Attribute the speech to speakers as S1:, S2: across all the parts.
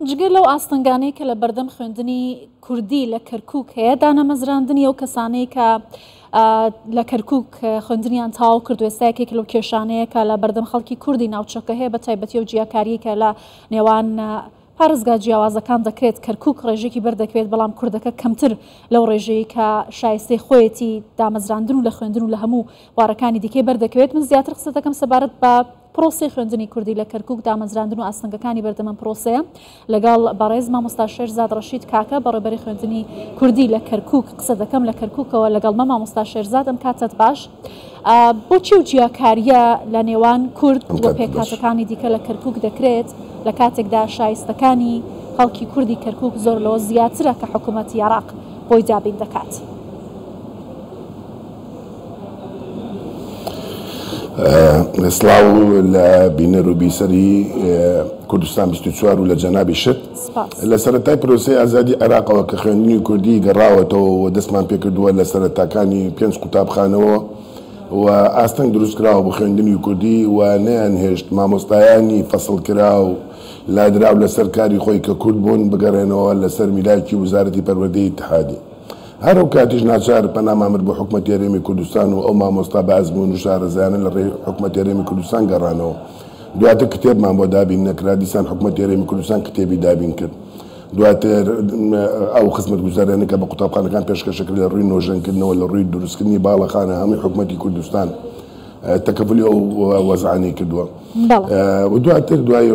S1: جگە لەو ئاستەنگانەی کە لە بەردەم خوێندنی کوردی لە کەرکوک هەیە، دانەمەزراندنی ئەو کەسانەی کە لە کەرکوک خوێندنیان تەواو کردو ئێستا یەکێک لەو کێشانەیە کە لە بەردەم خەڵکی کوردی ناوچەکە هەیە بە تایبەتی ئەو جیاکاریی کە لە نێوان پارێزگا جیاوازەکان دەکرێت کەرکوک ڕێژێکی بەردەکەوێت بەڵام کوردەکە کەمتر لەو ڕێژەیە کە شایستەی خۆیەتی دامەزراندن و لە خوێندن و لە هەموو بوارەکانی دیکەی بەردەکەوێت من زیاتر قسە دەکەم سەبارەت بە پرۆسەی خوێندنی کوردی لە کەرکوک دامەزراندن و ئاستەنگەکانی بەردەم ئەم پرۆسەیە لەگەڵ بەڕێز مامۆستا شێرزاد ڕەشید کاکە بەڕێوبەری خوێندنی کوردی لە کەرکوک قسە دەکەم لە کەرکوکەوە لەگەڵمە مامۆستا شێرزاد ئەم کاتەت باش بۆچی و جیاکاریە لە نێوان کورد و پێکهاتەکانی دیکە لە کەرکوک دەکرێت لە کاتێکدا شایستەکانی خەڵکی کوردی کەرکوک زۆر لەوە زیاترە کە حکوومەتی عێراق بۆی دابین دەکات؟
S2: سڵاو لە بینەر و بیسەری کوردستان 24 و لە جەنابیشت. لە سەرەتای پرۆسەی ئازادی عێراقەوە کە خوێندنی کوردی گەڕاوەتەوە و دەستمان پێکردووە لە سەرەتاکانی پێنج قوتابخانەوە و ئاستەنگ دروستکراوە بۆ خوێندنی کوردی و نەیانهێشت مامۆستایانی فەسڵکراو لادراو لەسەر کاری خۆی کە کورد بوون بگەڕێنەوە لەسەر میلاکی وزارەتی پەروەردەی ئیتحادی. هەر ئەو کاتیش ناچار پەنامان برد بۆ حکومەتی هەرێمی کوردستان و ئەو مامۆستا بە ئەزموون و شارەزایانە لە ڕێی حکومەتی هەرێمی کوردستان گەڕانەوە. دواتر کتێبمان بۆ دابین نەکرا، دیسان حکومەتی هەرێمی کوردستان کتێبی دابین کرد. دواتر ئەو خزمەتگوزاریانەی کە بە قوتابخانەکان پێشکەش دەکرێت لە ڕووی نۆژەنکردنەوە، لە ڕووی دروستکردنی باڵەخانە، هەمووی حکومەتی کوردستان تەکەفولی ئەو وەزعانەی کردووە. و دواتر دوای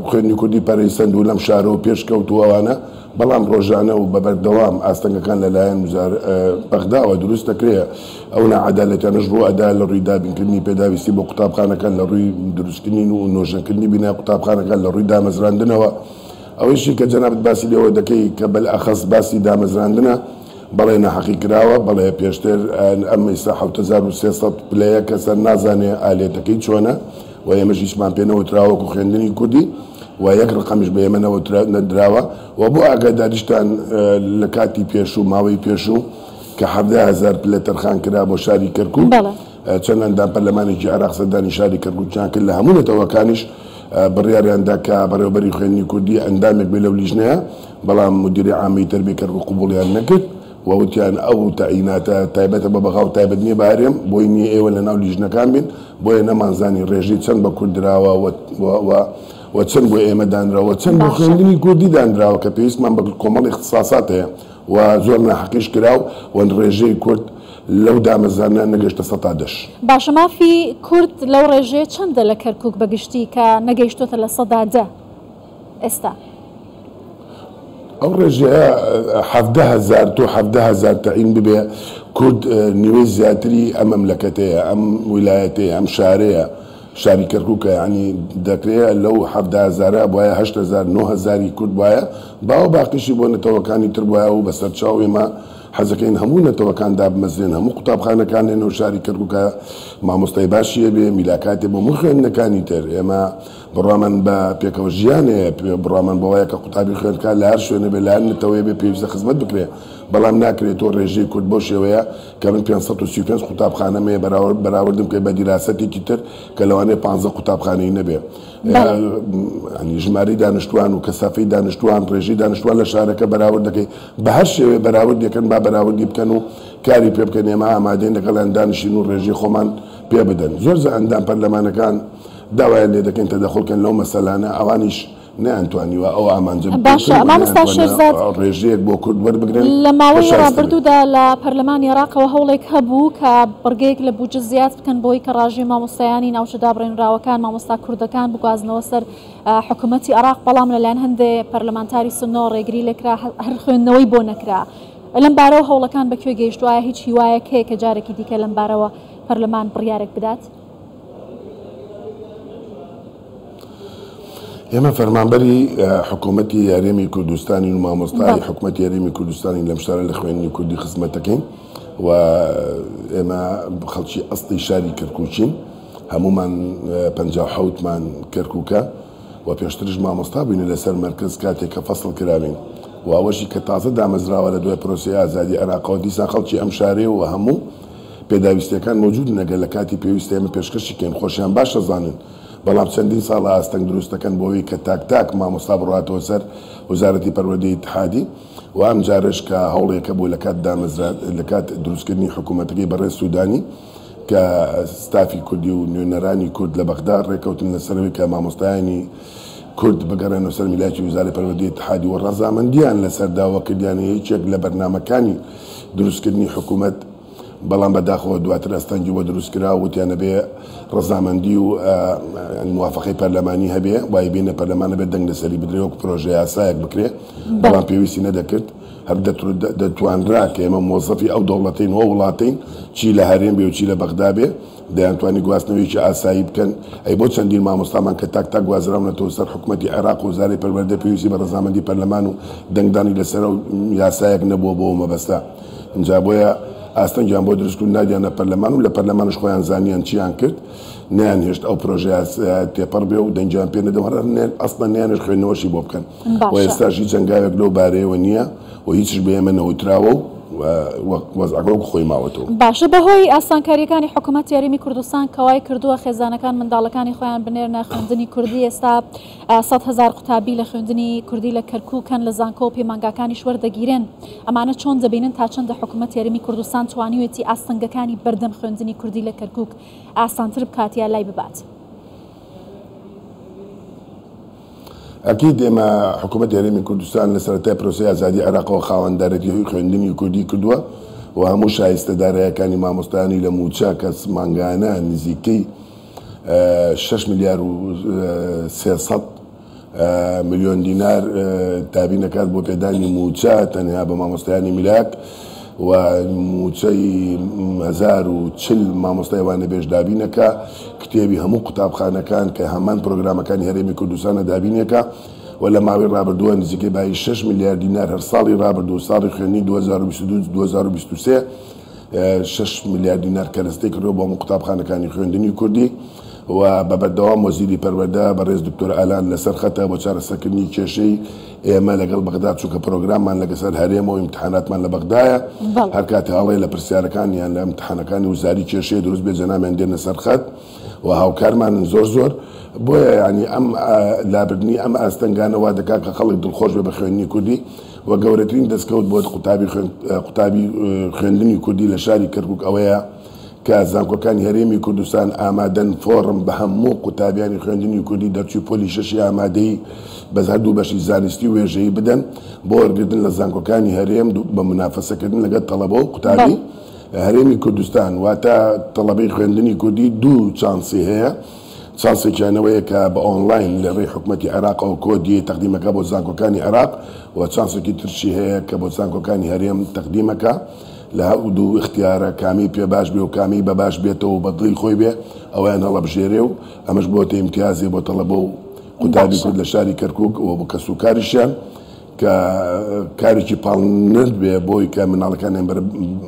S2: خوێندنی کوردی پەرەی سەند و لەم شارەوە پێشکەوت و ئەوانە، بەڵام ڕۆژانە و بە بەردەوام ئاستەنگەکان لە لایەن بەغداوە دروست دەکرێ، ئەو ناعەدالەتیانەش ڕوو ئەدا لە ڕووی دابینکردنی پێداویستی بۆ قوتابخانەکان، لە ڕووی دروستکردنی و نۆژەنکردنی بینای قوتابخانەکان، لە ڕووی دامەزراندنەوە. ئەوەیشی کە جەنابت باسی لێوە دەکەی کە بەلئەخەس باسی دامەزراندنە، بەڵێ ناحەقی کراوە، بەڵێ پێشتر ئەم ئیستا 7300 پلەیە کەسە نازانێ ئالێتەکەی چۆنە و ئێمەش هیچمان پێ نەوتراوە وەکو خوێندنی کوردی و یەک ڕقەمیش بە ئێمە نەدراوە و بۆ ئاگاداریشتان لە کاتی پێشوو ماوەی پێشوو کە 17,000 پلە تەرخان کرا بۆ شاری کەرکوک چەند ئەندام پەرلەمانێکی عێراق سەردانی شاری کەرکوکیان کرد لە هەموو نەتەوەکانیش بڕیاریان دا کە بەڕێوەبەری خوێندنی کوردی ئەندامێک بێ لەو لیژنەیە بەڵام مدیری عامی تەربیەی کەرکوک قبوڵیان نەکرد و وتیان ئەو تەعیناتە تایبەتە بە بەغا و تایبەت نییە بە هەرێم، بۆی نییە ئێوە لەناو لیژنەکان بین، بۆیە نەمانزانی ڕێژەی چەند بە کورد دراوە و چەند بۆ ئێمە دانراوە و چەند بۆ خوێندنی کوردی دانراوە کە پێویستمان بە کۆمەڵی ئیختیساسات هەیە و زۆر ناحەقیش کرا و ڕێژەی کورد لەو دامەزراندنە نەگەیشتە سەتا دەش.
S1: باشە مافی کورد لەو ڕێژەیە چەندە لە کەرکوک بە گشتی کە نەگەیشتۆتە 10% ئێستا؟
S2: ئەو ڕێژەیە 17,000 تۆ 17,000 تەعین ببێ کورد نیوەی زیاتری ئەم مەملەکەتەیە ئەم ویلایەتەیە ئەم شارەیە شاری کەرکوکە یانی دەکرێ لەو 17 هەزارە بوایە 8 هەزار 9 هەزاری کورد بوایە باوە باقیشی بۆ نەتەوەکانی تر بوایە و بەسەرچاو ئێمە حەزەکەین هەموو نەتەوەکان دابمەزرێن هەموو قوتابخانەکان لێنەوە شاری کەرکوکە مامۆستای باشی هەبێ میلاکاتێ بۆ هەموو خوێندنەکانی تر ئێمە بڕوامان بە پێکەوە ژیان هەیە، بڕوامان بەوەیە کە قوتابی خوێندکار لە هەر شوێنێ بێ، لە هەر نەتەوەیە بێ پێویستە خزمەت بکرێ، بەڵام ناکرێ تۆ ڕێژەی کورد بەو شێوەیە کە من 535 قوتابخانەم هەیە بەراورد بەراوردم بکەی بە دیراسەتێکی تر کە لەوانەیە 15 قوتابخانەی نەبێ. یانی ژمارەی دانیشتووان و کەسافەی دانیشتووان، ڕێژەی دانیشتووان لە شارەکە بەراورد دەکەی، بە هەر شێوەیە بەراوردی ئەکەن با بەراوردی بکەن و کاری پێ بکەن، ئێمە ئامادەین لەگەڵیان دانیشین و ڕێژەی خۆمان پێ بدەن. زۆر جار ئەندام پەرلەمانەکان داوایان لێ دەکەین تەدەخول کەن لەو مەسەلانە، ئەوانیش نەیانتوانیوە ئەو ئامانجە
S1: باشە
S2: بپێکن و
S1: مامۆستا
S2: نەیانتوانیوە
S1: شێرزاد،
S2: ڕێژەیەک بۆ کورد وەربگرن
S1: لە
S2: کە
S1: ماوەی
S2: شایستە بێت.
S1: ڕابردوودا لە پەرلەمانی عێراقەوە هەوڵێک هەبوو کە بڕگەیەک لە بودجە زیاد بکەن بۆی کە ڕاژەی مامۆستایانی ناوچە دابڕێنراوەکان، مامۆستا کوردەکان بگوازنەوە سەر حکوومەتی عێراق، بەڵام لەلایەن هەندێ پەرلەمانتاری سوننەوە ڕێگری لێکرا، هەر خوێندنەوەی بۆ نەکرا. لەم بارەوە هەوڵەکان بە کوێ گەیشتووە؟ ئایا هیچ هیوایەک هەیە کە جارێکی دیکە لەم بارەوە پەرلەمان بڕیارێک بدات؟
S2: ئێمە فەرمانبەری حکوومەتی هەرێمی کوردستانین و مامۆستای حکوومەتی هەرێمی کوردستانین لەم شارە لە خوێندنی کوردی خزمەت دەکەین و ئێمە خەڵکی ئەسڵی شاری کەرکووکین هەموومان 57مان کەرکووکە و پێشترش مامۆستا بووین لەسەر مەرکەز کاتێک کە فەسڵ کراوین و ئەوەشی کە تازە دامەزراوە لە دوای پرۆسەی ئازادی عێراقەوە دیسان خەڵکی ئەم شارەیە و هەموو پێداویستیەکان مەوجودن ئەگەر لە کاتی پێویستە ئێمە پێشکەشی کەین خۆشیان باش ئەزانن. بەڵام چەندین ساڵە ئاستەنگ دروست دەکەن بۆ ئەوەی کە تاک تاک مامۆستا بڕواتەوە سەر وەزارەتی پەروەردەی ئیتحادی و ئەمجارەش کە هەوڵێکە بوو لە کات دامەزرا لە کات دروستکردنی حکوومەتەکەی بەڕێز سوودانی کە ستافی کوردی و نوێنەرانی کورد لە بەغدا ڕێکەوتن لەسەر ئەوەی کە مامۆستایانی کورد بگەڕێنەوە سەر میلاکی وزارەی پەروەردەی ئیتحادی و ڕەزامەندیان لەسەر دا و کردیانە یەکێک لە بەرنامەکانی دروستکردنی حکوومەت، بەڵام بەداخەوە دواتر ئەستەنگی بۆ دروست کرا و وتیان ئەبێ ڕەزامەندی و موافقەی پەرلەمانی هەبێ، وای بێنە پەرلەمان ئەبێ دەنگ لەسەری بدرێ وەک پرۆژە یاسایەک بکرێ، بەڵام پێویستی نەدەکرد. هەر دەتوانرا کە ئێمە مۆزەفی ئەو دەوڵەتەین و ئەو وڵاتەین، چی لە هەرێم بێ و چی لە بەغدا بێ، دەیانتوانی گواستنەوەیەکی ئاسایی بکەن، ئەی بۆ چەندین مامۆستامان کە تاک تاک گوازراونەتەوە سەر حکومەتی عێراق و وەزارەی پەروەردە پێویستی بە ڕەزامەندی پەرلەمان و دەنگدانی لەسەر ئەو یاسایەک نەبووە بۆ ئەو مەبەستە ئینجا بۆیە ئاستەنگیان بۆ دروست کرد ناردیانە پەرلەمان و لە پەرلەمانش خۆیان زانیان چیان کرد نەیانهێشت ئەو پرۆژە یاسایە تێپەڕ بێ و دەنگیان پێ نەدەن و هەر ئەسڵەن نەیانهێشت خوێندنەوەشی بۆ بکەن و
S1: باشە.
S2: ئێستاش هیچ هەنگاوێک لەو بارەیەوە نییە و هیچش بە ئێمە نەوتراوە و وەزعەکە وەکو خۆی ماوەتەوە.
S1: باشە بەهۆی ئاسانکاریەکانی حکومەتی هەرێمی کوردستان کەوای کردووە خێزانەکان منداڵەکانی خۆیان بنێرنە خوێندنی کوردی ئێستا 100,000 قوتابی لە خوێندنی کوردی لە کەرکوک هەن لە زانکۆ و پەیمانگاکانیش وەردەگیرێن ئەمانە چۆن دەبینن تا چەندە حکومەتی هەرێمی کوردستان توانیوێتی ئاستەنگەکانی بەردەم خوێندنی کوردی لە کەرکوک ئاسانتر بکات یا لای ببات؟
S2: ئەکید ئێمە حکوومەتی هەرێمی کوردستان لە سەرەتای پرۆسەی ئازادی عێراقەوە خاوەندارێتی خوێندنی کوردی کردووە و هەموو شایستە دارایەکانی مامۆستایانی لە مووچە کە مانگانە نزیکەی 6 ملیار و 300 ملیۆن دینار دابین دەکات بۆ پێدانی مووچە تەنها بە مامۆستایانی میلاک و مووچەی 1040 مامۆستای وانەبێژ دابینەکە کتێبی هەموو قوتابخانەکان کە هەمان پرۆگرامەکانی هەرێمی کوردستانە دابینێکە و لە ماوەی ڕابردووە نزیکەی بایی 6 ملیار دینار هەر ساڵی ڕابردوو ساڵی خوێندنی 2022 2023 6 ملیار دینار کەرەستەی کردووە بۆ هەموو قوتابخانەکانی خوێندنی کوردی و بە بەردەوام وەزیری پەروەردە بەڕێز دکتۆر ئالان لەسەر خەتە بۆ چارەسەرکردنی کێشەی ئێمە لەگەڵ بەغدا چونکە پرۆگراممان لەگەسەر هەرێمە و ئیمتحاناتمان لە بەغدایە هەر کاتێ هەڵەیە لە پرسیارەکان یان لە ئیمتحانەکانی وزاری کێشەیە دروست بێت جەنابیان دێنە سەر خەت و هاوکارمانن زۆر زۆر بۆیە یانی ئەم لابردنی ئەم ئاستەنگانە وا دەکات کە خەڵک دڵخۆش بێ بە خوێندنی کوردی و گەورەترین دەستکەوت بۆ قوتابی قوتابی خوێندنی کوردی لە شاری کەرکوک ئەوەیە کە زانکۆکانی هەرێمی کوردستان ئامادەن فۆڕم بە هەموو قوتابیانی خوێندنی کوردی دەرچووی پۆلی شەشی ئامادەیی بە هەردوو بەشی زانستی و وێژەیی بدەن بۆ وەرگرتن لە زانکۆکانی هەرێم بە مونافەسەکردن لەگەڵ تەڵەبە و قوتابی هەرێمی کوردستان واتە تەڵەبەی خوێندنی کوردی دوو چانسی هەیە چانسێکیان ئەوەیە کە بە ئۆنلاین لە ڕێی حکومەتی عێراقەوە کۆدی تەقدیمەکە بۆ زانکۆکانی عێراق و چانسێکی ترشی هەیە کە بۆ زانکۆکانی هەرێم تەقدیمەکە لە هەردوو ئیختیارە کامی پێ باش بێ و کامی بە باش بێتەوە و بە دڵی خۆی بێ ئەویان هەڵەبژێرێ و ئەمەش بۆتە ئیمتیازێ بۆ تەڵەبە و قوتابی کورد لە شاری کەرکوک و بۆ کەسوکاریشیان کە کارێکی پاڵنەر بێ بۆی کە منداڵەکانیان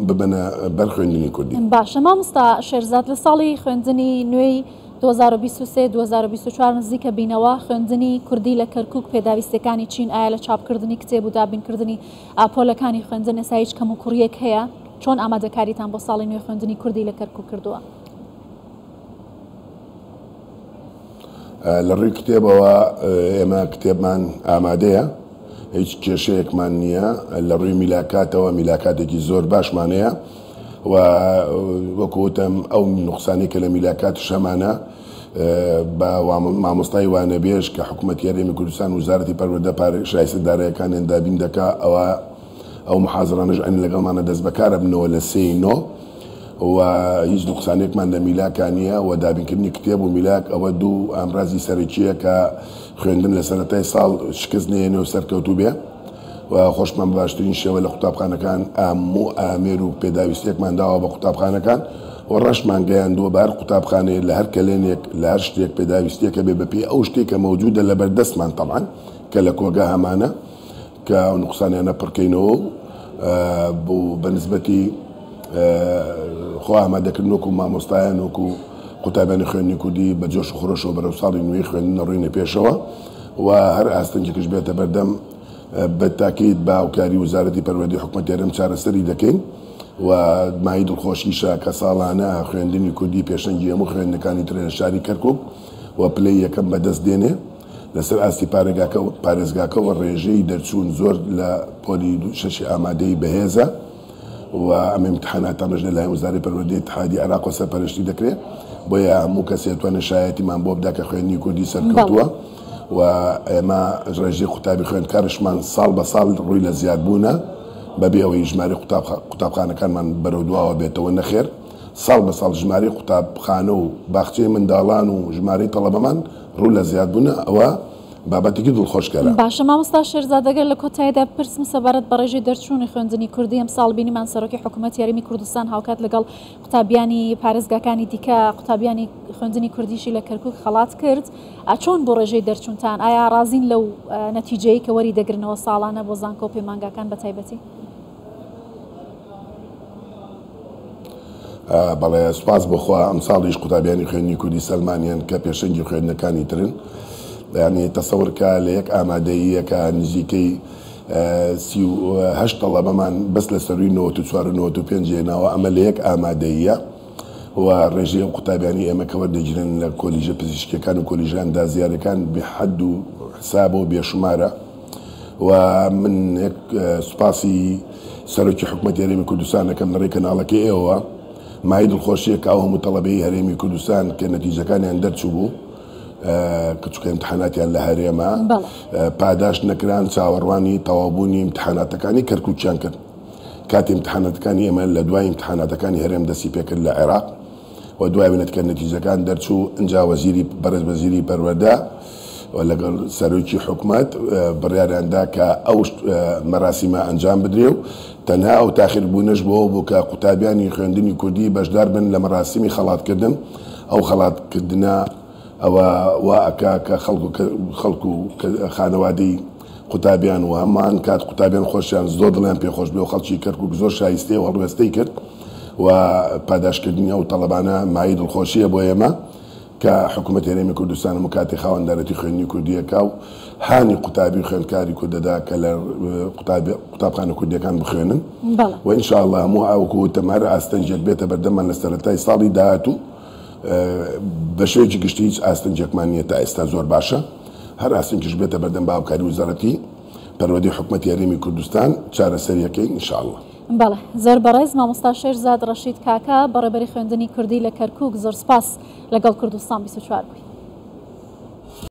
S2: ببەنە بەر خوێندنی کوردی.
S1: باشە مامۆستا شێرزاد لە ساڵی خوێندنی نوێی 2023 2024 نزیکە بینەوە خوێندنی کوردی لە کەرکوک پێداویستیەکانی چین ئایا لە چاپکردنی کتێب و دابینکردنی پۆلەکانی خوێندن ئێستا هیچ کەموکوڕیەک هەیە؟ چۆن ئامادەکاریتان بۆ ساڵی نوێی خوێندنی کوردی لە کەرکوک کردووە؟
S2: لە ڕووی کتێبەوە ئێمە کتێبمان ئامادەیە، هیچ کێشەیەکمان نییە. لە ڕووی میلاکاتەوە میلاکاتێکی زۆر باشمان هەیە و وەکو وتم ئەو نوقسانەی کە لە میلاکاتش هەمانە بە مامۆستای وانەبێژ کە حکوومەتی هەرێمی کوردستان وزارەتی پەروەردە پارە شایستە دارایەکانیان دابین دەکا ئەوە ئەو محازرانەش ئەن لەگەڵمانە دەست بەکارە بنەوە لە سێی نۆ و هیچ نوقسانێکمان لە میلاکا نییە و دابینکردنی کتێب و میلاک ئەوە دوو ئامرازی سەرەکییە کە خوێندن لە سەرەتای ساڵ شکست نەیەنێ و سەرکەوتوو بێ و خۆشمان بە باشترین شێوە لە قوتابخانەکان ئاموو ئامێر و پێداویستیەکمان داوە بە قوتابخانەکان و ڕەشمان گەیاندووە بە هەر قوتابخانەیە لە هەر کەلێنێک لە هەر شتێک پێداویستیەکە بێ بەپێی ئەو شتێک کە مەوجودە لە بەردەستمان تەبعەن کە لە کۆگا هەمانە کە ئەو نوقسانیانە پڕکەینەوە و بە نسبەتی خۆ ئامادەکردن وەکو مامۆستایان وەکو قوتابیانی خوێندنی کوردی بە جۆش و خرۆشەوە بەرەو ساڵی نوێی خوێندن دەڕۆینە پێشەوە و هەر ئاستەنگێکیش بێتە بەردەم بە تاکید بە هاوکاری وەزارەتی پەروەردەی حکومەتی هەرێم چارەسەری دەکەین و مایەی دڵخۆشیشە کە ساڵانە خوێندنی کوردی پێشەنگی هەموو خوێندنەکانی ترە لە شاری کەرکوک. و پلەی یەکەم بەدەست دێنێ. لەسەر ئاستی پارێگاکە پارێزگاکەوە ڕێژەی دەرچوون زۆر لە پۆلی شەشی ئامادەیی بەهێزە و ئەم ئیمتحاناتانەش لەلایەن وەزارەی پەروەردەی ئیتحادی عێراقەوە سەرپەرشتی دەکرێت، بۆیە هەموو کەسێ ئەتوانێت شایەتیمان بۆ بدا کە خوێندنی کوردی سەرکەوتووە و ئێمە ڕێژەی قوتابی خوێندکارشمان ساڵ بە ساڵ ڕووی لە زیادبوونە بەبێ ئەوەی ژمارەی قوتابخانەکانمان بەرەو دواوە بێتەوە نەخێر ساڵ بە ساڵ ژمارەی قوتابخانە و باخچەی منداڵان و ژمارەی تەڵەبەمان ڕوو لە زیادبوونە ئەوە بابەتێکی دڵخۆشکەرە.
S1: باشە مامۆستا شێرزاد ئەگەر لە کۆتاییدا بپرسم سەبارەت بە ڕێژەی دەرچوونی خوێندنی کوردی ئەمساڵ بینیمان سەرۆکی حکوومەتی هەرێمی کوردستان هاوکات لەگەڵ قوتابیانی پارێزگاکانی دیکە قوتابیانی خوێندنی کوردیشی لە کەرکوک خەڵات کرد چۆن بۆ ڕێژەی دەرچوونتان ئایا ڕازین لەو نەتیجەیە کە وەری دەگرنەوە ساڵانە بۆ زانکۆ و پەیمانگاکان بە تایبەتی؟
S2: بەڵێ سوپاس بۆ خوا ئەمساڵیش قوتابیانی خوێندنی کوردی سەلمانیان کە پێشەنگی خوێندنەکانی ترن یانی تەسەور کە لە یەک ئامادەییەکە نزیکەی 38 تەڵەبەمان بەس لە سەروی 94 و 95 هێناوە ئەمە لە یەک ئامادەییە و ڕێژەی ئەو قوتابیانی ئێمە کە وەردەگیرن لە کۆلیژە پزیشکیەکان و کۆلیژە ئەندازیارەکان بێ حەد و حسابە و بێشومارە و من یەک سوپاسی سەرۆکی حکومەتی هەرێمی کوردستان دەکەم لە ڕێی کەناڵەکەی ئێوە مایەی دڵخۆشیە کە ئەو هەموو تەڵەبەی هەرێمی کوردستان کە نەتیجەکانیان دەرچوو بوو کە چونکە ئیمتحاناتیان لە هەرێمە پاداشت نەکران چاوەڕوانی تەواوبوونی ئیمتحاناتەکانی کەرکوکیان کرد کاتی ئیمتحاناتەکانی ئێمە لە دوای ئیمتحاناتەکانی هەرێم دەستی پێکرد لە عێراق و دوای ئەوەی کە نەتیجەکان دەرچوو ئنجا وەزیری بەڕێز وەزیری پەروەردە و لەگەڵ سەرۆکی حکومەت بڕیاریان دا کە ئەو مەراسیمە ئەنجام بدرێ و تەنها ئەو تاخیر بوونەش بۆ ئەوە بوو کە قوتابیانی خوێندنی کوردی بەشدار بن لە مەراسیمی خەڵاتکردن ئەو خەڵاتکردنە ئەوە وا ئەکا کە خەڵک و خانەوادەی قوتابیان و هەمان کات قوتابیان خۆشیان زۆر دڵیان پێ خۆش بێ و خەڵکی کەرکوک زۆر شایستەی و هەڵوێستەی کرد و پاداشتکردنی ئەو تەڵەبانە مایەی دڵخۆشییە بۆ ئێمە کە حکوومەتی هەرێمی کوردستان هەموو کاتێ خاوەندارێتی خوێندنی کوردی ئەکا و هانی قوتابی و خوێندکاری کورد دەدا کە لە قوتابی قوتابخانە کوردییەکان بخوێنن و إن شاء الله هەموو وەکوو وتم هەر ئاستەنگێک بێتە بەردەممان لە سەرەتای ساڵی داهاتوو بە شێوەیەکی گشتی هیچ ئاستەنگێکمان نییە تا ئێستا زۆر باشە هەر ئاستەنگیش بێتە بەردەم بە هاوکاری وەزارەتی پەروەردەی حکومەتی هەرێمی کوردستان چارەسەریەکەین إن شاء الله.
S1: بەڵێ زۆر بەڕێز مامۆستا شێرزاد ڕەشید کاکە بەڕێبەری خوێندنی کوردی لە کەرکوک زۆر سپاس لەگەڵ کوردستان 24 بووی.